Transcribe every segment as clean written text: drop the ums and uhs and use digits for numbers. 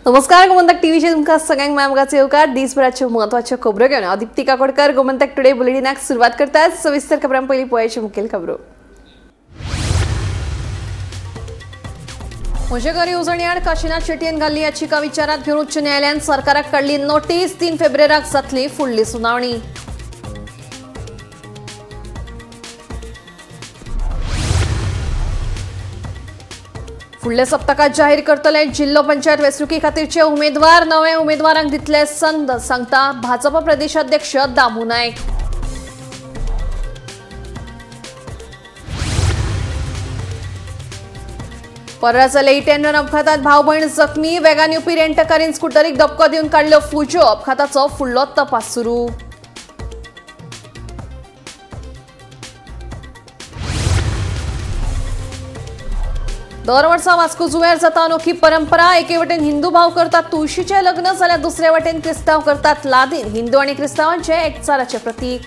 नमस्कार, गोमंतक टीव्हीचे तुमकां सगळ्यांक मायामोगाचो येवकार. दिसभराच्यो म्हत्वाच्यो खबरो घेवन हांव दीप्ती काकोडकर गोमंतक टुडे बुलेटिनाक सुरवात करतात. सविस्तर खबरां पयलीं पळोवपाच्यो मुखेल खबरो. म्हजें घर येवजणे आड काशिनाथ शेटयेन घाल्ली याचिका विचारात घेवन उच्च न्यायालयान सरकाराक काडली नोटीस. 3 फेब्रुवारीक जातली फुडली सुनावणी. फुडल्या सप्तकात जाहीर करतले जिल्लो पंचायत वेंचणुके खातीरचे उमेदवार. नवे उमेदवारांक दितले संद, सांगता भाजप प्रदेशाध्यक्ष दामू नायक. पर्रा जाल्ले हिट अँड रन अपघातात भाव भयण जखमी. वेगान येवपी रेंटकारीन स्कुटरीक धपको दिवन काडल्यो फुज्यो. अपघाताचो फुडलो तपास सुरू. दर वर्सा वास्को जुंव्यार जाता अनोखी परंपरा. एके वटेन हिंदू भाव करतात तुळशीचें लग्न, जाल्यार दुसरे वटेन क्रिस्तांव करतात लादीन. हिंदू आनी क्रिस्तांवांचें एकचाराचें प्रतीक.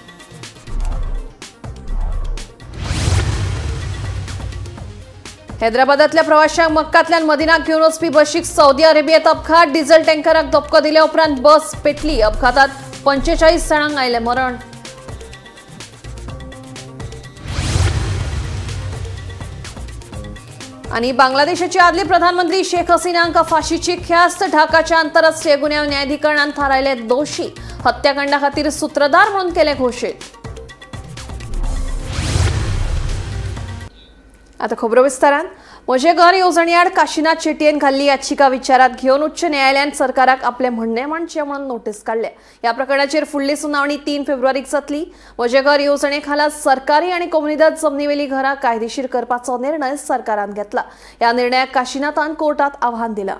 हैदराबादांतल्या प्रवाशांक मक्कांतल्यान मदिनाक घेवन वचपी बशीक सौदी अरेबियांत अपघात. डिझेल टँकराक धपको दिल्या उपरांत बस पेटली. अपघातात 45 जाणांक आयलें मरण. आनी बांगलादेशाची आदली प्रधानमंत्री शेख हसीना हांकां फाशीची ख्यास्त. ढाकाच्या आंतरराष्ट्रीय गुन्यांव न्यायाधिकरणान थारायले दोशी. हत्याकांडा खातीर सूत्रधार म्हणून केले घोशीत. आता खबरो विस्तारान. म्हजें घर येवजणे आड काशिनाथ शेटयेन घाल्ली याचिका विचारात घेवन उच्च न्यायालयान सरकाराक आपलें म्हणणें मांडचें म्हणून नोटीस काडल्या. ह्या प्रकरणाचेर फुडली सुनावणी 3 फेब्रुवारीक जातली. म्हजें घर येवजणे खाला सरकारी आनी कोमुनिदाद जमनीवेली घरां कायदेशीर करपाचो निर्णय सरकारान घेतला. ह्या निर्णयाक काशिनाथान कोर्टात आव्हान दिलां.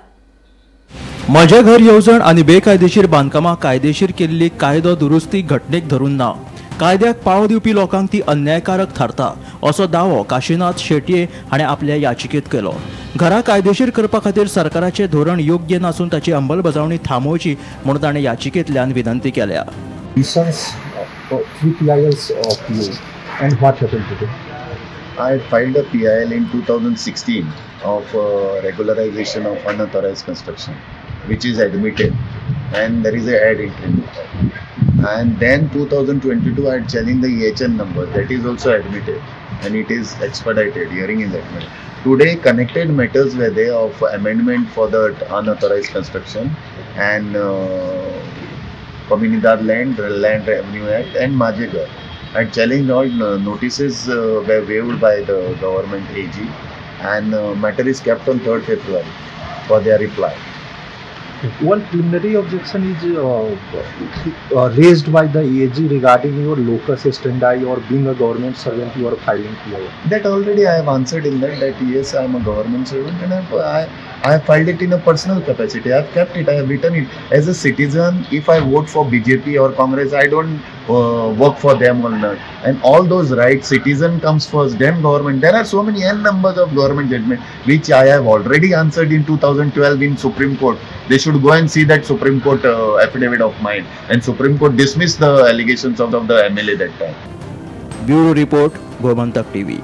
म्हजें घर येवजण आनी बेकायदेशीर बांदकामां कायदेशीर केल्ली कायदो दुरुस्ती घटनेक धरून ना. कायद्याक पाळो दिवपी लोकांक ती अन्यायकारक थारता असो दावो काशिनाथ शेटये हाणें आपल्या याचिकेत केलो. घरां कायदेशीर करपा खातीर सरकाराचें धोरण योग्य नासून ताची अंमलबजावणी थांबोवची म्हणून ताणें याचिकेंतल्यान विनंती केल्या. I filed a PIL in 2016 of regularization of unauthorized construction, which is admitted, and there is a ad interim. And then 2022 I had challenged the EHN number, that is also admitted, and it is expedited, hearing is admitted. Today connected matters were there of amendment for the unauthorized construction and Comunidad Land, Land Revenue Act and Maje Ghar. I challenged all notices were waived by the government AG, and matter is kept on 3rd February for their reply. One preliminary objection is raised by the AG regarding your locus standi or being a government servant, you are filing PIL. That already I have answered in that yes, I am a government servant and I have filed it in a personal capacity. I have kept it, I have written it. As a citizen, if I vote for BJP or Congress, I don't work for them or not. And all those rights, citizen comes first, then government. There are so many n numbers of government judgment, which I have already answered in 2012 in Supreme Court. They should go and see that Supreme Court affidavit of mine, and Supreme Court dismissed the allegations of the MLA that time. Bureau Report, Gomantak TV.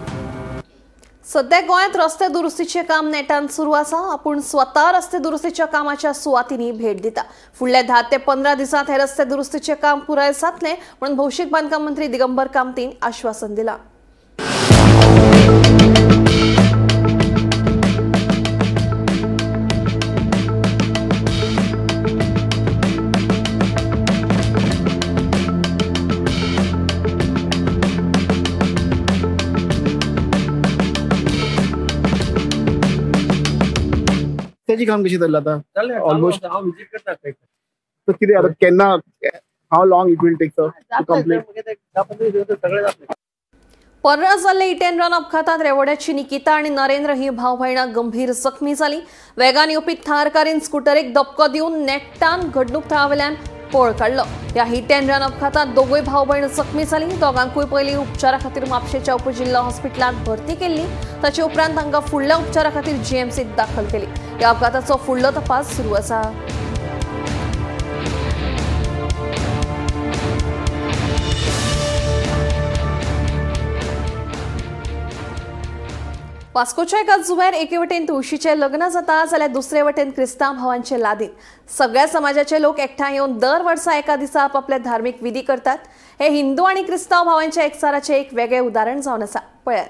सध्या गोंयांत रस्ते दुरुस्तीचें काम नेटान सुरू आसा. आपूण स्वता रस्ते दुरुस्तीच्या कामाच्या सुवातींनी भेट दिता. फुडल्या 10 ते 15 दिसांत हे रस्ते दुरुस्तीचें काम पुराय जातलें म्हणून भौशीक बांदकाम मंत्री दिगंबर कामतीन आश्वासन दिलां. काम कशी चल्ला आता ऑलमोस्ट तर कितें आता केन्ना how long it will take sir to complete. पर्रा जाल्ले हिट अँड रन अपघातात रेवड्याची निकिता आनी नरेंद्र ही भाव भयणां गंभीर जखमी जाली. वेगान येवपी थार कारीन स्कुटरीक धपको दिवन नेटान घडणूक थळावेल्यान पळ काडलो. ह्या हिट अँड रन अपघातात दोगूय भाव भयण जखमी जाली. दोगांकूय पयलीं उपचारा खातीर म्हापशेच्या उपजिल्लो हॉस्पिटलांत भरती केल्ली. ताचे उपरांत तांकां फुडल्या उपचारा खातीर जीएमसीत दाखल केली. ह्या अपघाताचो फुडलो तपास सुरू आसा. वास्कोच्या एका जुंव्यार एके वटेन तुळशीचें लग्न जाता जाल्यार दुसरे वटेन क्रिस्तांव भावांचे लादीन. सगळ्या समाजाचे लोक एकठांय येवन दर वर्सा एका दिसा आपापले धार्मीक विधी करतात. हे हिंदू आनी क्रिस्तांव भावांच्या एकचाराचें एक वेगळें उदाहरण जावन आसा. पळयात.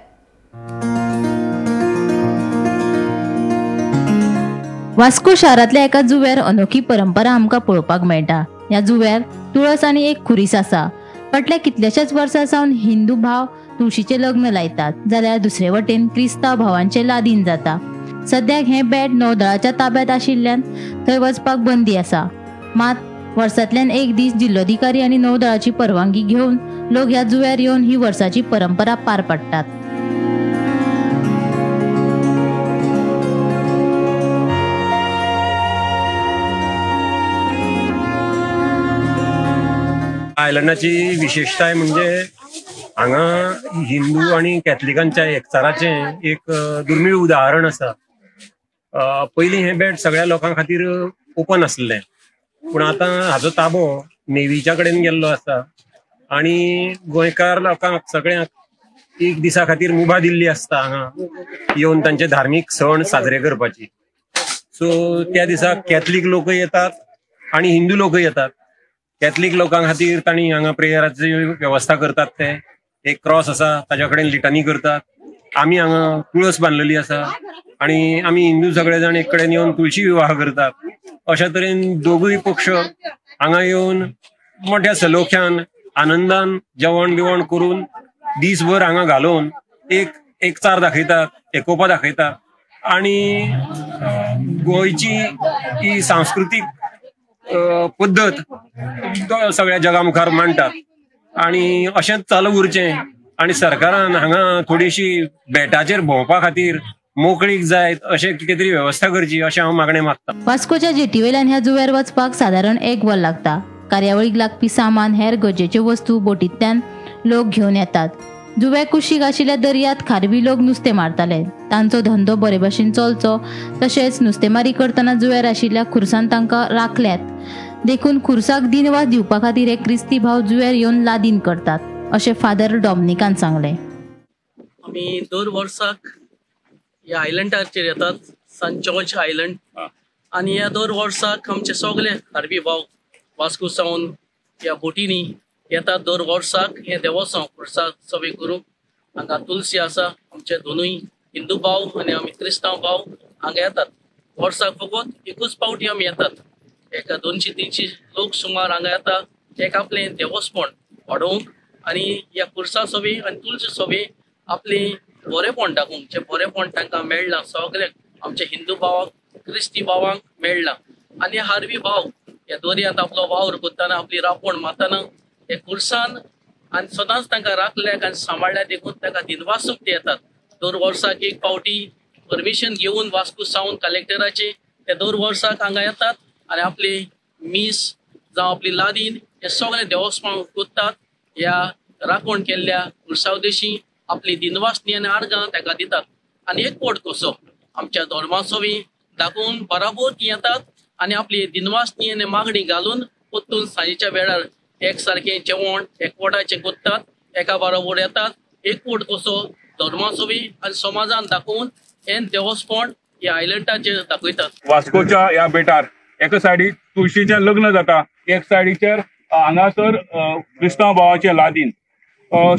वास्को शारांतल्या एका जुंव्यार अनोखी परंपरा आमकां पळोवपाक मेळटा. ह्या जुंव्यार तुळस आनी एक खुरीस आसा. फाटल्या कितल्याशाच वर्सां सावन हिंदू भाव तुळशीचें लग्न लायतात जाल्यार दुसरे वटेन क्रिस्तांव भावांचें लादीन जाता. सद्याक हें बेट नौदळाच्या ताब्यांत आशिल्ल्यान थंय वचपाक बंदी आसा. मात वर्सांतल्यान एक दीस जिल्लोधिकारी आनी नौदळाची परवानगी घेवन लोक ह्या जुंव्यार येवन ही वर्साची परंपरा पार पाडटात. आयलंडाची विशेषताय म्हणजे हांगा हिंदू आनी कॅथलिकांच्या एकचाराचें एक दुर्मीळ उदाहरण आसा. पयलीं हें बेट सगळ्या लोकां खातीर ओपन आसलें, पूण आतां हाचो ताबो नेवीच्या कडेन गेल्लो आसा आनी गोंयकार लोकांक सगळ्यांक एक दिसा खातीर मुभा दिल्ली आसता हांगा येवन तांचे धार्मीक सण साजरे करपाची. सो त्या दिसा कॅथलीक लोक येतात आनी हिंदू लोक येतात. कॅथलीक लोकां खातीर तांणी हांगा प्रेयराची वेवस्था करतात. ते एक क्रॉस आसा ताज्या कडेन लिटनी करतात. आमी हांगा तुळस बांदलेली आसा आनी आमी हिंदू सगळे जाण एक कडेन येवन तुळशी विवाह करतात. अशा तरेन दोगूय पक्ष हांगा येवन मोठ्या सलोख्यान आनंदान जेवण बिवण करून दीसभर हांगा घालोवन एक एकचार दाखयतात, एकोपा दाखयतात आनी गोंयची ही सांस्कृतीक पद्दत सगळ्या जगा मुखार मांडटात. आनी अशेंच चालू उरचें आनी सरकारान हांगा थोडीशी बेटाचेर भोंवपा खातीर मोकळीक जाय अशें कितें तरी वेवस्था करची अशें हांव मागणें मागता. वास्कोच्या जेटीवेल्यान ह्या जुंव्यार वचपाक सादारण एक वर लागता. कार्यावळीक लागपी सामान हेर गरजेच्यो वस्तू बोटींतल्यान लोक घेवन येतात. जुंव्या कुशीक आशिल्ल्या दर्यांत खारवी लोक नुस्तें मारताले. तांचो धंदो बरे भशेन चलचो तशेंच नुस्तेमारी करतना जुंव्यार आशिल्ल्या खुरसान तांकां राखल्यात देखून खुरसाक दिनवास दिवपा खातीर हे क्रिस्ती भाव जुंव्यार येवन लादीन करतात अशें फादर डॉमनिकान सांगलें. आमी दर वर्साक ह्या आयलंडाचेर येतात, सन जॉर्ज आयलंड, आनी ह्या दर वर्साक आमचे सगळे खारवी भाव वास्को सावन ह्या बोटींनी येतात. दर वर्साक हें देवस्वाम खुरसा सवे करूंक हांगा तुलसी आसा. आमचे दोनूय हिंदू भाव आनी आमी क्रिस्तांव भाव हांगा येतात. वर्साक फकत एकूच पावटी आमी येतात. एका 200-300 लोक सुमार हांगा येता एक आपलें देवस्पण वाडोवंक आनी ह्या खुरसा सवे आनी तुलसी सवे आपलें बरेपण दाखोवंक, जें बरेपण तांकां मेळ्ळां सगळ्यांक आमच्या हिंदू भावांक क्रिस्ती भावांक मेळ्ळां. आनी हारवी भाव ह्या दर्यांत आपलो वावर करतना आपली रांपण मारतना हे खुरसान आनी सदांच तांकां राखल्याक आनी सांबाळ्ळ्या देखून तांकां दिनवासूंक ते येतात. दर वर्साक एक पावटी परमिशन घेवन वास्को सावन कलेक्टराचे ते दर वर्साक हांगा येतात आनी आपली मीस जावं आपली लादीन हे सगळे देवस्पण करतात. ह्या राखण केल्ल्या खुरसावदेशी आपली दिनवासनी आनी आर्गां ताका दितात आनी एक पोट कसो आमच्या धर्मासवी दाखोवन बराबर ती येतात आनी आपली दिनवासनी आनी मागणी घालून परतून सांजेच्या वेळार एक सारकें जेवण एकवटाचें करतात, एका बरोबर येतात, एकवट कसो धर्मासवी आनी समाजान दाखोवन हें देवस्पण ह्या आयलंडाचेर दाखयतात. वास्कोच्या ह्या बेटार एका सायडीक तुळशीचें लग्न जाता, एक सायडीचेर हांगासर क्रिस्तांव भावाचें लादीन.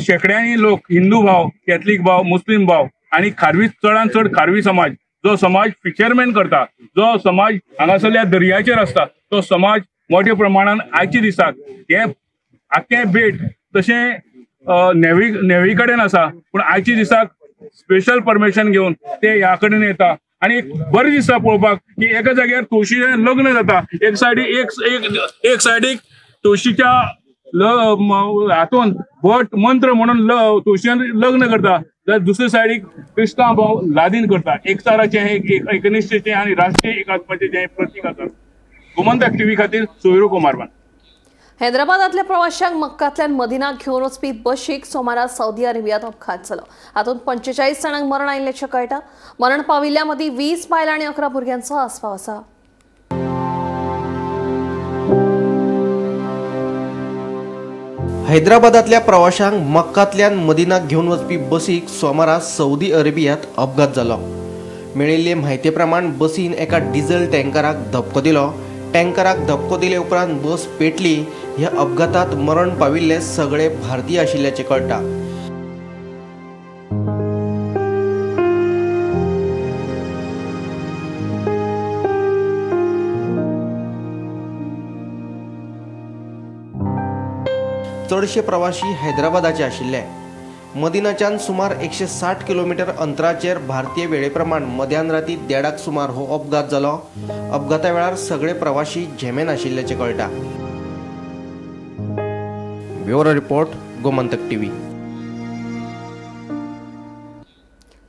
शेंकड्यांनी लोक हिंदू भाव, कॅथलीक भाव, मुस्लीम भाव आनी खारवी, चडान चड खारवी समाज, जो समाज फिशरमॅन करता, जो समाज हांगासरल्या दर्याचेर आसता, तो समाज मोठ्या प्रमाणान आयच्या दिसाक हे आख्खें बेट तशें नेवी कडेन आसा, पूण आयच्या दिसाक स्पेशल परमिशन घेवन ते ह्या कडेन येता. आनी एक बरें दिसता पळोवपाक की एका जाग्यार तुळशीचें लग्न जाता, एक सायडीक एक सायडीक तुळशीच्या हातून भट मंत्र म्हणून तुळशीन लग्न करता, जाल्यार दुसरे सायडीक क्रिस्तांव भाव लादीन करता. एकचाराचें हें एकनिश्ठेचें आनी राष्ट्रीय एकात्माचें जें प्रतीक आसा. गोमंतक टीव्ही खातीर सोयरू कुमारवान. हैदराबादांतल्या प्रवाशांक मक्कांतल्यान मदिनाक घेवन वचपी बशीक सोमारा सौदी अरेबियांत अपघात जालो. हातूंत 45 जाणांक मरण आयिल्ल्याचें कळटा. मरण पाविल्ल्या मदीं 20 बायलां आनी 11 भुरग्यांचो आस्पाव आसा. हैदराबादांतल्या प्रवाशांक मक्कांतल्यान मदिनाक घेवन वचपी बसीक सोमारा सौदी अरेबियांत अपघात जालो. मेळिल्ले म्हायती प्रमाण बसीन एका डिझल टँकराक धपको दिलो. टँकराक धपको दिले उपरांत बस पेटली. ह्या अपघातात मरण पाविल्ले सगळे भारतीय आशिल्ल्याचें कळटा. चडशे प्रवाशी हैदराबादाचे आशिल्ले. मदिनाच्यान सुमार 160 किलोमीटर अंतराचेर भारतीय वेळेप्रमाण मध्यान राती 1:30 सुमार हो अपघात जालो. अपघाता वेळार सगळे प्रवाशी झेमेन आशिल्ल्याचें कळटा. Bureau report, Gomantak TV.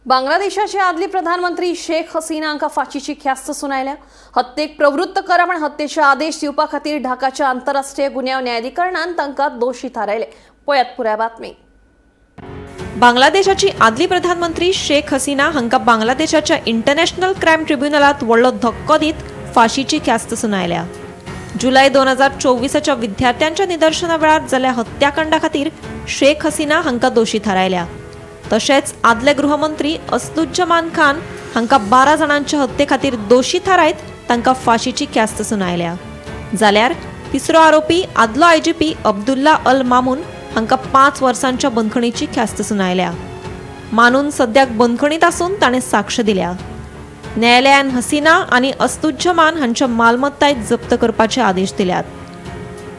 बांगलादेशाचे आदली प्रधानमंत्री शेख हसीना हांकां फांशीची ख्यास्त सुनायल्या. हत्येक प्रवृत्त करप आनी हत्येचे आदेश दिवपा खातीर ढाकाच्या आंतरराष्ट्रीय गुन्यांव न्यायाधिकरणान तांकां दोशी थारायले. पळयात पुराय बातमी. बांगलादेशाची आदली प्रधानमंत्री शेख हसीना हांकां बांगलादेशाच्या इंटरनॅशनल क्रायम ट्रिब्युनलांत व्हडलो धक्को दीत फांशीची ख्यास्त सुनायल्या. जुलय 2024च्या विद्यार्थ्यांच्या निदर्शना वेळार जाल्ल्या हत्याकांडा खातीर शेख हसीना हांकां दोशी थारायल्या. तशेंच आदले गृहमंत्री असदुज्जमान खान हांकां 12 जाणांच्या हत्ये खातीर दोशी थारायत तांकां फांशीची ख्यास्त सुनायल्या. जाल्यार तिसरो आरोपी आदलो IGP Abdullah अल मामून हांकां 5 वर्सांच्या बंदखणीची ख्यास्त सुनायल्या. मानून सद्याक बंदखणीत आसून ताणें साक्ष दिल्या. न्यायालयान हसीना आनी असदुज्जमान हांच्या मालमत्ताय जप्त करपाचे आदेश दिल्यात.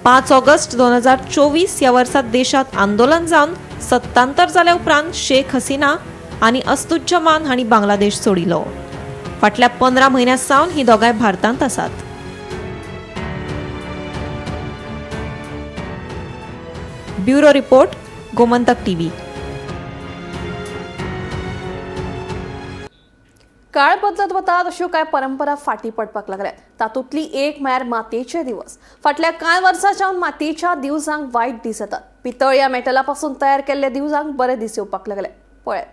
5 ऑगस्ट 2024 ह्या वर्सा देशांत आंदोलन जावन सत्तांतर जाल्या उपरांत शेख हसीना आनी असदुज्जमान हांणी बांगलादेश सोडिलो. फाटल्या 15 म्हयन्यां सावन ही दोगांय भारतांत आसात. Bureau report, Gomantak TV. काळ बदलत वता तश्यो कांय परंपरा फाटी पडपाक लागल्यात. तातूंतली एक म्हळ्यार मातयेचे दिवस. फाटल्या कांय वर्सांच्यान मातयेच्या दिवजांक वायट दीस येतात. पितळ या मेटला पासून तयार केल्ल्या दिवजांक बरे दीस येवपाक लागले. पळय,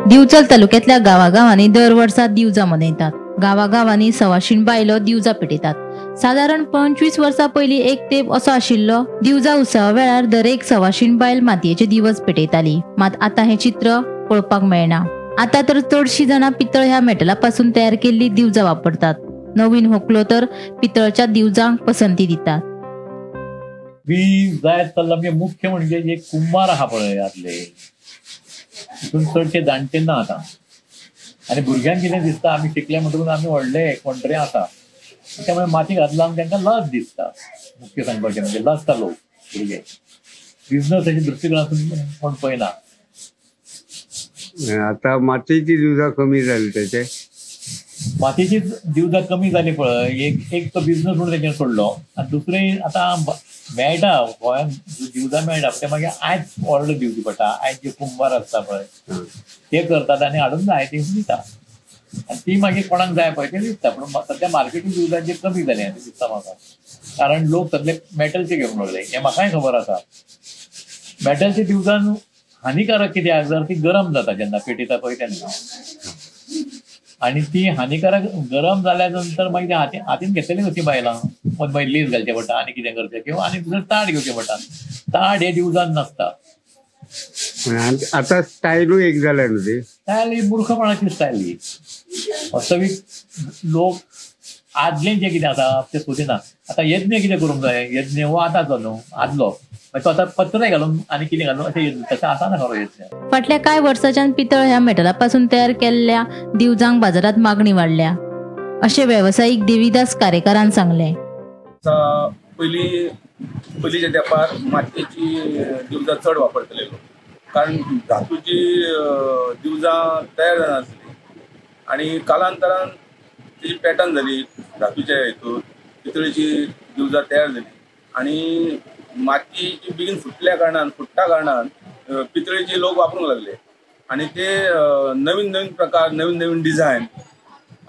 दिवचल तालुक्यातल्या गावागावांनी दर वर्सा दिवजां मनयतात. गावागावांनी सवाशीण बायलो दिवजां पेटयतात. सादारण 25 वर्सां पयलीं एक तेंप असो आशिल्लो, दिवजा उत्सवा वेळार दरेक सवाशीण बायल मातयेचे दिवस पेटयताली. मात आतां हें चित्र पळोवपाक मेळना. आतां तर चडशीं जाणां पितळ ह्या मेटला पासून तयार केल्ली दिवजां वापरतात. नवीन होकलो तर पितळच्या दिवजांक पसंती दितात. वीज जायत चल्ला म्हणजे मुख्य म्हणजे जे कुंभार आहा पळय आदले, तितून चडशे जाणटे ना आतां. आनी भुरग्यांक कितें दिसता, आमी शिकले म्हणटकूच आमी व्हडले कोण तरी आसा, त्यामुळे माती घातला तांकां लज दिसता. मुख्य सांगपाचें म्हणजे लजता लोक, भुरगे बिझनसाच्या दृश्टिकोनातून कोण पळयना. आता मातयेची दिवजां कमी जाली, त्याचे मातयेची दिवजां कमी जाली पळय. एक तो बिझनस म्हणून तेंच्यानी सोडलो आनी दुसरें आतां मेळटा गोंयांत दिवजां मेळटा, ते मागीर आयज ऑर्डर दिवची पडटा. आयज जे कुंभार आसता पळय ते करतात आनी हाडून आयज दिता आनी ती मागीर कोणाक जाय पळय ते दिसता. पूण सद्या मार्केटींग दिवजांचे कमी जालें अशें दिसता म्हाका, कारण लोक सगळे मेटलचे घेवंक लागले. हें म्हाकाय खबर आसा. मेटलचे दिवजां हानिकारक कित्याक, जर ती गरम जाता जेन्ना पेटयता पळय तेन्ना, आनी ती हानिकारक गरम जाल्या नंतर मागीर हातीन घेतलेली कशी बायलां, मागीर लेस घालचें पडटा आनी कितें करचें, किंवा आनी दुसरें ताट घेवचें पडटा. ताट हे दिवजान नासता. आतां स्टायलूय एक जाल्या न्हू ती स्टायल, ही मुर्खपणाची स्टायल ही. वास्तवीक लोक आदलें जें कितें आसा तें सोदिना. आतां यज्ञ कितें करूंक जाय, यज्ञ हो आतांचो न्हू, आदलो, तो आतां पत्रे घालून आनी कितें घालून अशें तशें आसा ना खरो यज्ञ. फाटल्या कांय वर्सांच्यान पितळ ह्या मेटला पासून तयार केल्ल्या दिवजांक बाजारांत मागणी वाडल्या अशें वेवसायीक देवीदास कारेकारान सांगलें. पयलीं पयलींच्या तेंपार मातयेची दिवजां चड वापरतले लोक, कारण धातूची दिवजां तयार जानासली आनी कालांतरान तेजी पॅटर्न जाली धातूच्या हितून पितळेची दिवजां तयार जाली आनी मातयेची बेगीन फुटल्या कारणान फुट्टा कारणान पितळेची लोक वापरूंक लागले आनी ते नवीन नवीन प्रकार नवीन नवीन डिझायन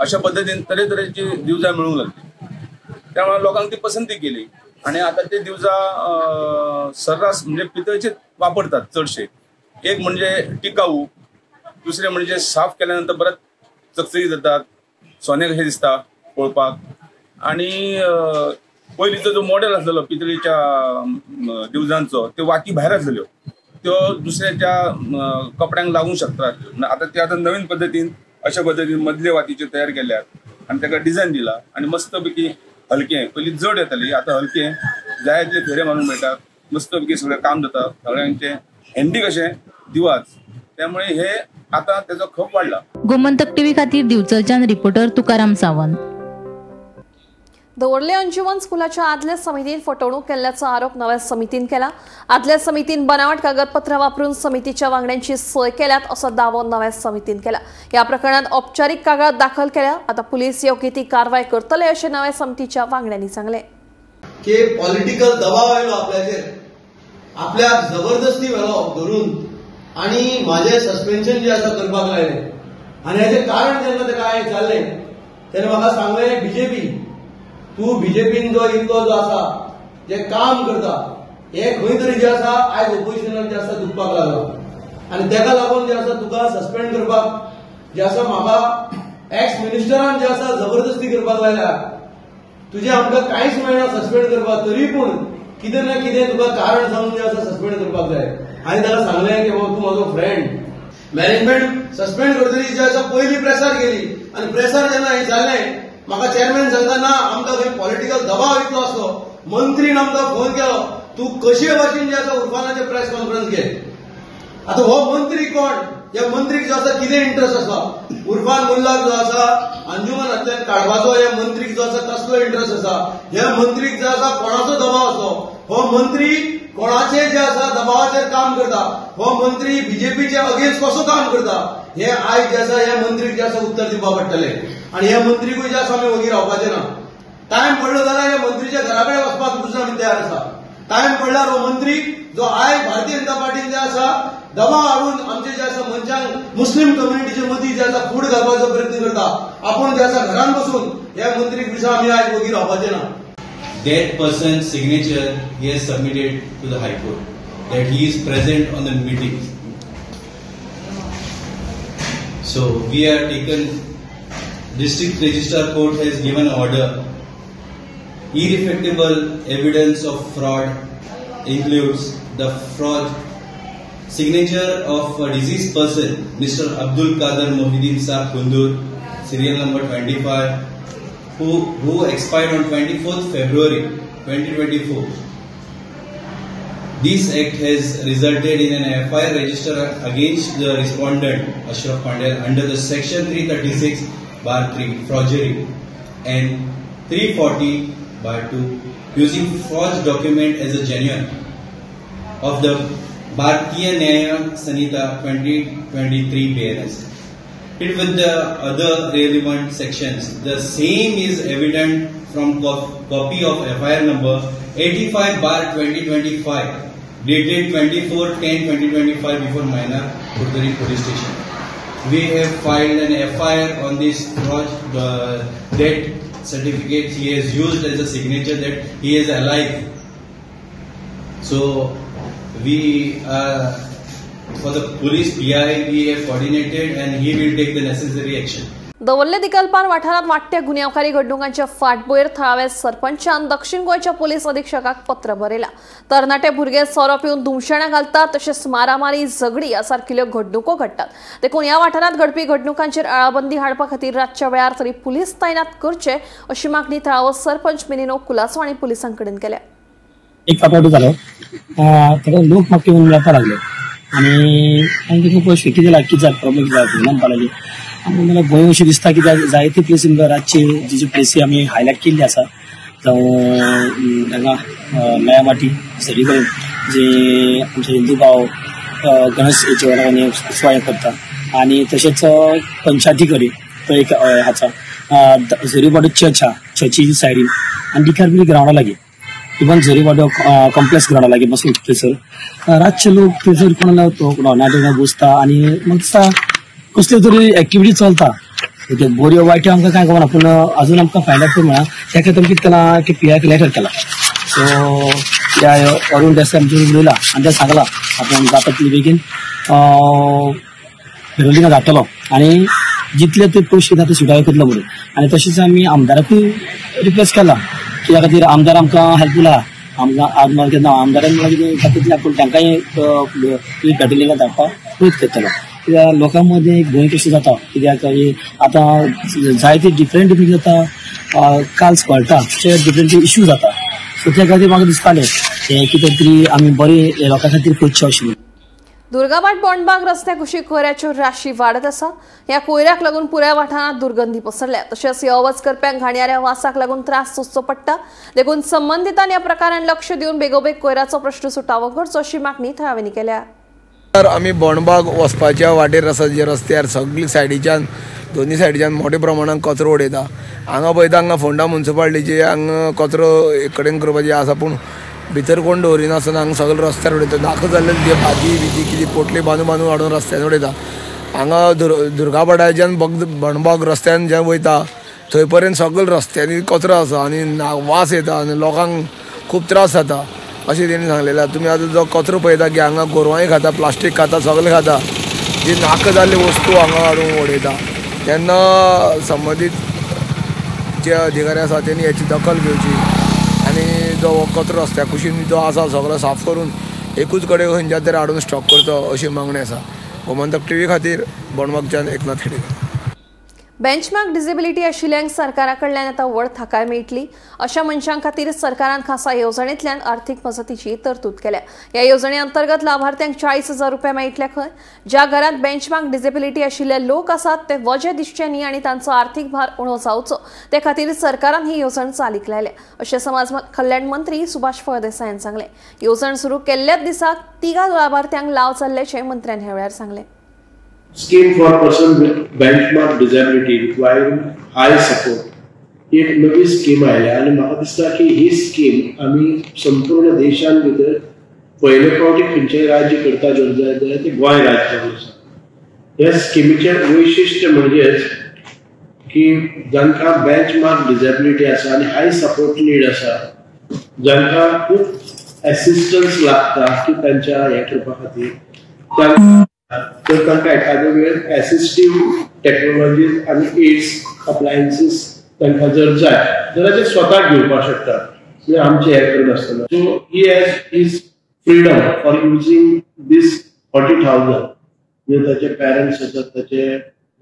अशा पद्दतीन तरेतरेची दिवजां मेळूंक लागली. त्यामुळे लोकांक ती पसंती केली आनी आतां ते दिवजां सर्रास म्हणजे पितळेचेच वापरतात चडशे. एक म्हणजे टिकाऊ, दुसरें म्हणजे साफ केल्या नंतर परत चकचकीत जातात, सोने कशें दिसता पळोवपाक, आनी पयलींचो जो मॉडेल आसलेलो पितळीच्या दिवजांचो त्यो वाती भायर आसलेल्यो, त्यो दुसऱ्याच्या कपड्यांक लागूंक शकता. आतां ते आतां नवीन पद्दतीन अशा पद्दतीन मदले वातीच्यो तयार केल्यात आनी ताका डिझायन दिला आनी मस्त पैकी हलकें, पयलीं जड येताली आतां हलकें जाय तितले फेरे मारूंक मेळटा, मस्त पैकी सगळें काम जाता, सगळ्यांचें हँडी कशें दिवाज, त्यामुळे हे आता त्याचो खप वाडला. गोमंतक टीव्ही खातीर दिवचलच्यान रिपोर्टर तुकाराम सावंत. दवर्ले अंजुमन स्कुलाच्या आदल्या समितीन फटवणूक केल्ल्याचो आरोप नव्या समितीन केला. आदल्या समितीन बनावट कागदपत्रां वापरून समितीच्या वांगड्यांची सय केल्यात असो दावो नव्या समितीन केला. ह्या प्रकरणात औपचारीक कागाळ दाखल केल्या. आता पुलीस योग्य ती कारवाय करतले अशें नव्या समितीच्या वांगड्यांनी सांगलें. की पॉलिटिकल दबाव आयलो आपल्याचेर, आपल्याक जबरदस्ती व्हेलो धरून आनी म्हाजें सस्पेन्शन जें आसा करपाक लायलें. आनी हेजें कारण जेन्ना ताका हांवें विचारलें तेन्ना म्हाका सांगलें बीजेपी, तूं बीजेपीन जो इतलो जो आसा जें काम करता हें खंय तरी जें आसा आयज ओपोजिशनाक जें आसा दुखपाक लागलां आनी तेका लागून जें आसा तुका सस्पेंड करपाक जें आसा म्हाका एक्स मिनिस्टरान जें आसा जबरदस्ती करपाक लायल्या. तुजें आमकां कांयच मेळना सस्पेंड करपाक, तरी पूण कितें ना कितें तुका कारण सांगून जें आसा सस्पेंड करपाक जाय. आनी ताका सांगलें की बाबा तूं म्हजो फ्रेंड. मॅनेजमेंट सस्पेंड करतरी जें आसा पयलीं प्रेसार गेली आनी प्रेसार जेन्ना हें जालें म्हाका चेअरमॅन सांगता ना आमकां खंय पॉलिटिकल दबाव इतलो आसलो, मंत्रीन आमकां फोन केलो तूं कशे भाशेन जें आसा उर्फानाचें प्रेस कॉन्फरन्स घे. आतां हो मंत्री कोण, ह्या मंत्रीक जो आसा कितें इंट्रस्ट आसा, उर्फान मुल्लाक जो आसा अंजुमनांतल्यान काडपाचो ह्या मंत्रीक जो आसा कसलो इंट्रस्ट आसा, ह्या मंत्रीक जो आसा कोणाचो दबाव आसलो, हो मंत्री कोणाचे जे आसा दबावाचेर काम करता, हो मंत्री बीजेपीचे अगेन्स्ट कसो काम करता, हे आयज जे आसा ह्या मंत्रीक जे आसा उत्तर दिवपाक पडटलें. आनी ह्या मंत्रीकूय जे आसा आमी वगी रावपाचें ना. टायम पडलो जाल्यार ह्या मंत्रीच्या घरा कडेन वचपाक दुसरो आमी तयार आसा. टायम पडल्यार हो मंत्री जो आयज भारतीय जनता पार्टीन जे आसा दबाव हाडून आमचे जे आसा मनशांक मुस्लीम कम्युनिटीचे मदीं जे आसा फूट घालपाचो प्रयत्न करता, आपूण जे आसा घरान बसून ह्या मंत्रीक विशय आमी आयज वगी रावपाचें ना. That person's signature he has submitted to the High Court that he is present on the meetings. So we are taken, District Registrar Court has given order, irrefutable evidence of fraud includes the fraud signature of a deceased person, Mr. Abdul Kader Mohideen Saab Kundur, serial number 25, who expired on 24th February 2024. This act has resulted in an FIR registered against the respondent Ashraf Pandel under the section 336/3 forgery and 340/2 using forged document as a genuine of the Bharatiya Nyaya Sanhita 2023 BNS. It with the other relevant sections. The same is evident from copy of FIR number 85/2025 dated 24/10/2025 before Minor Kurdari Police Station. We have filed an FIR on this fraud death certificate he has used as a signature that he is alive. So we for the police PI we have coordinated and he will take the necessary action. Davorle दिकलपान वाठारांत वाडट्या गुन्यांवकारी घडणुकांच्या फाटभुंयेर थळाव्या सरपंचान दक्षिण गोंयच्या police अधीक्षकाक पत्र बरयलां. तरणाटे भुरगे सोरो पिवन धुमशेणां घालतात तशेंच मारामारी झगडी ह्या सारकिल्यो घडणुको घडटात. देखून ह्या वाठारांत घडपी घडणुकांचेर आळाबंदी हाडपा खातीर रातच्या वेळार तरी पुलीस तैनात करचे अशी मागणी थळावो सरपंच मिनिनो कुलासो हांणी पुलिसां कडेन केल्या. एक फावट जालो ताका लोक म्हाका येवन मेळपाक लागले आनी तांकां खूब कितें कितें जालें प्रॉब्लम कितें जाता म्हणपाक लागले. आमकां गोंय अशें दिसता की जायते प्लेसी रातची जी जी प्लेसी आमी हायलायट केल्ली आसा, जावं हांगा मेळामाटी सरी कडेन जे आमचे हिंदू भाव गणेश जेवणाक उत्सवां करता आनी तशेंच पंचायती कडेन तो एक हाचा झरीवाडो चर्च आहा, चर्ची सायडीन आनी डिकारबी ग्रावंडा लागीं, इवन झरीवाडो कॉम्प्लेक्स ग्रावंडा लागीं बसून थंयसर रातचे लोक थंयसर कोणाला बसता आनी म्हाका दिसता कसल्यो तरी एक्टिविटी चलता. बऱ्यो वायट्यो आमकां कांय खबर ना, पूण अजून आमकां फायंड आउट करूंक मेळना. त्या खातीर आमी कितें केलां की पी आयक लेटर केला. सो त्या अरूण देसाय आमचे उलयला आनी तें सांगलां आपूण जाता तितले बेगीन पेट्रोलिंगा धाडटलो आनी जितले ते पयशे दिता ते सुटावे करतलो म्हणून. आनी तशेंच आमी आमदाराकूय रिक्वेस्ट केला कित्या खातीर आमदार आमकां हेल्पफूल आहा. आमकां आज केन्ना आमदारान म्हणल्यार कितें जाता तितलें आपूण तांकांय पेट्रोलिंगाक धाडपाक प्रयत्न करतलो. कित्याक लोकां मदीं एक भंय कशें जाता कित्याक आतां जायते डिफरंट डिफरंट जाता काल्स कळटा ते डिफरंट इश्यू जाता. सो त्या खातीर म्हाका दिसतालें हें कितें तरी आमी बरें लोकां खातीर करचें अशें. दुर्गाभाट बोंडबाग रस्त्या कुशीक कोयराच्यो राशी वाडत आसा. ह्या कोयराक लागून पुराय वाठारांत दुर्गंधी पसरल्या. तशेंच यो वच करप्यांक घाणयाऱ्या वासाक लागून त्रास सोंसचो पडटा. देखून संबंदितांनी ह्या प्रकारान लक्ष दिवन बेगोबेग कोयराचो प्रश्न सुटावो करचो अशी मागणी थळाव्यांनी केल्या. आमी बोंडबाग वचपाच्या वाटेर आसा जे रस्त्यार सगळी सायडीच्यान दोन्ही सायडीच्यान मोठ्या प्रमाणात कचरो उडयता. हांगा पळयता हांगा फोंडा म्युनिसिपालिटीचे हांगा कचरो एक कडेन करपाचे आसा पूण भितर कोण दवरिनासतना हांगा सगळे रस्त्यार उडयता. नाका जाल्ले ते भाजी बिजी कितें पोटली बांदून बांदून हाडून रस्त्यार उडयता. हांगा दुर्गाभाटाच्यान बोंडबाग रस्त्यान जे वयता थंय पर्यंत सगळे रस्त्यांनी कचरो आसा आनी वास येता आनी लोकांक खूब त्रास जाता अशें तेणी सांगलेलें. तुमी आतां जो कचरो पळयता की हांगा गोरवांय खाता, प्लास्टीक खाता, सगळें खाता, जी नाका जाल्ली वस्तू हांगा हाडून उडयता. तेन्ना संबंदीत जे अधिकारी आसा तेणी हेची दखल घेवची आनी जो कचरो रस्त्या कुशीन जो आसा सगळो साफ करून एकूच कडेन खंयच्या तरी हाडून स्टॉक करचो अशी मागणी आसा. गोमंतक टीव्ही खातीर बोंडबागच्यान एकनाथ हेडकर. बेंचमार्क डिसेबिलिटी आशिल्ल्यांक सरकारा कडल्यान आतां व्हड थाकाय मेळटली. अशा मनशां खातीर सरकारान खासा येवजणेंतल्यान आर्थीक मजतीची तरतूद केल्या. ह्या येवजणे अंतर्गत लाभार्थ्यांक 40,000 रुपया मेळटले खंय. ज्या घरांत बेंचमार्क डिसेबिलिटी आशिल्ले लोक आसात ते वजे दिसचे न्ही आनी तांचो आर्थीक भार उणो जावचो ते खातीर सरकारान ही येवजण चालीक लायल्या अशें समाज कल्याण मंत्री सुभाष फळदेसायान सांगलें. येवजण सुरू केल्ल्याच दिसा 3 लाभार्थ्यांक लाव जाल्ल्याचें मंत्र्यान ह्या वेळार सांगलें. Scheme for person with benchmark disability requiring high support ही एक नवी स्कीम आयल्या आनी म्हाका दिसता की ही स्कीम आमी संपूर्ण देशान भितर पयले फावटी खंयचें राज्य करता जर जाय जाल्यार तें गोंय राज्य जावन आसा. ह्या स्किमीचें वैशिश्ट्य म्हणजेच की जांकां बेंचमार्क डिसेबिलिटी आसा आनी हाय सपोर्ट नीड आसा, जांकां खूब एसिस्टन्स लागता की तांच्या हें करपा खातीर, तर तांकां एखादे वेळ एसिस्टीव टेक्नॉलॉजीज आनी एड्स अप्लायन्सीस तांकां जर जाय जाल्यार ते स्वताक घेवपाक शकता, म्हणजे आमचें हें करनासतना. So he has his freedom for using this 40,000, म्हणजे ताचे पेरंट्स आसात, ताचे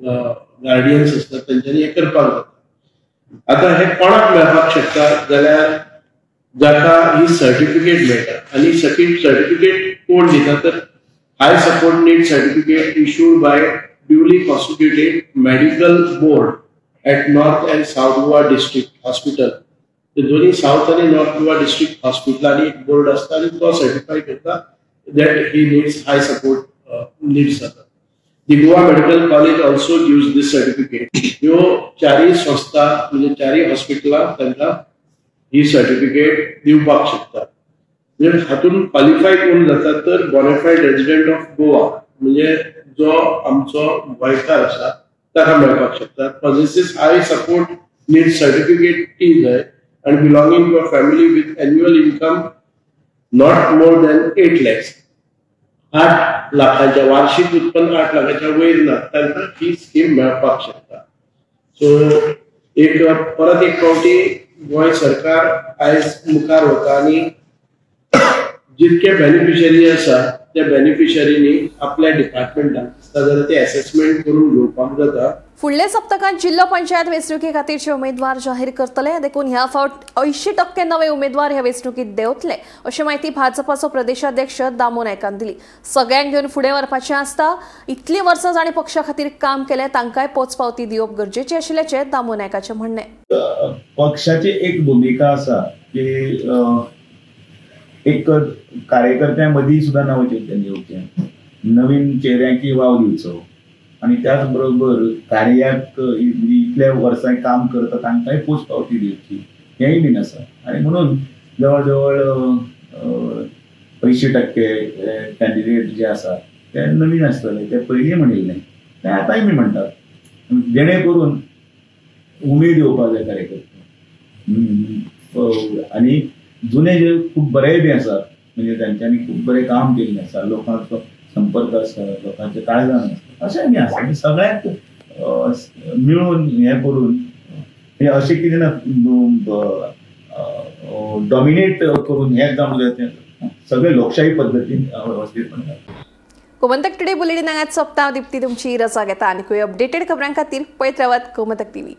गार्डियन्स आसतात, तांच्यांनी हें करपाक जाता. आतां हें कोणाक मेळपाक शकता जाल्यार जाका ही सर्टिफिकेट मेळटा आनी सर्टिफिकेट कोण दिता तर High Support Need Certificate issued by duly constituted medical board at North and South Goa District Hospital. दोन्ही साउथ आणि नॉर्थ गोवा डिस्ट्रिक्ट हॉस्पिटलांनी एक बोर्ड आसता आनी तो सर्टिफाय करता that he needs high support needs जाता. The Goa Medical College also gives this certificate. ह्यो चारय संस्था म्हणजे चारय हॉस्पिटलां तांकां ही सर्टिफिकेट दिवपाक शकता. म्हणजे हातून क्वालिफाय कोण जाता तर बोनाफायड रेजिडेंट ऑफ गोवा, म्हणजे जो आमचो गोंयकार आसा ताका मेळपाक शकता. Possesses high support need certificate ती जाय आनी belonging to a family with annual income not more than 8 lakhs, 8 लाखाच्या वार्षिक उत्पन्न 8 लाखाच्या वयर ना तांकां ही स्कीम मेळपाक शकता. सो एक परत एक फावटी गोंय सरकार आयज मुखार वता आनी जितके बेनिफिशरी आसा त्या बेनिफिशरीनी आपल्या डिपार्टमेंटान दिसता जाल्यार ते एसेसमेंट करून घेवपाक जाता. फुडल्या सप्तकांत जिल्लो पंचायत वेंचणुके खातीरचे उमेदवार जाहीर करतले. देखून ह्या फावट 80% नवे उमेदवार ह्या वेंचणुकीत देंवतले अशी माहिती भाजपाचो प्रदेशाध्यक्ष दामू नायकान दिली. सगळ्यांक घेवन फुडें व्हरपाचें आसता. इतलीं वर्सां जांणी पक्षा खातीर काम केलें तांकांय पोचपावती दिवप गरजेचें आशिल्ल्याचें दामू नायकाचें म्हणणें. पक्षाची एक भुमिका आसा की एक कार्यकर्त्यां मदीं सुद्दां नवें चैतन्य येवचें, नवीन चेहऱ्यांकी वाव दिवचो आनी त्याच बरोबर कार्याक इतल्या वर्सां काम करता तांकांय पोच पावती दिवची हेंय बीन आसा. आनी म्हणून जवळ जवळ 80% कॅन्डिडेट जे आसा ते नवीन आसतले, ते पयलीं म्हणिल्लें ते आतांय बी म्हणटात, जेणे करून उमेद येवपाक जाय कार्यकर्ते. आनी जुने जे खूब बरेय बी आसात, म्हणजे तांच्यांनी खूब बरें काम केल्लें आसा, लोकांचो संपर्क आसा, लोकांचे काळजान आसा, अशें बी आसा. सगळ्यांक मिळून हें करून म्हणजे अशें कितें ना डॉमिनेट करून हें जावंक जाय, तें सगळें लोकशाही पद्दतीन वेवस्थीतपणान. गोमंतक टुडे बुलेटिन हांगाच सोंपता. दीप्ती तुमची रजा घेता. आनीकूय अपडेटेड खबरां खातीर पळयत रावात गोमंतक टीव्ही.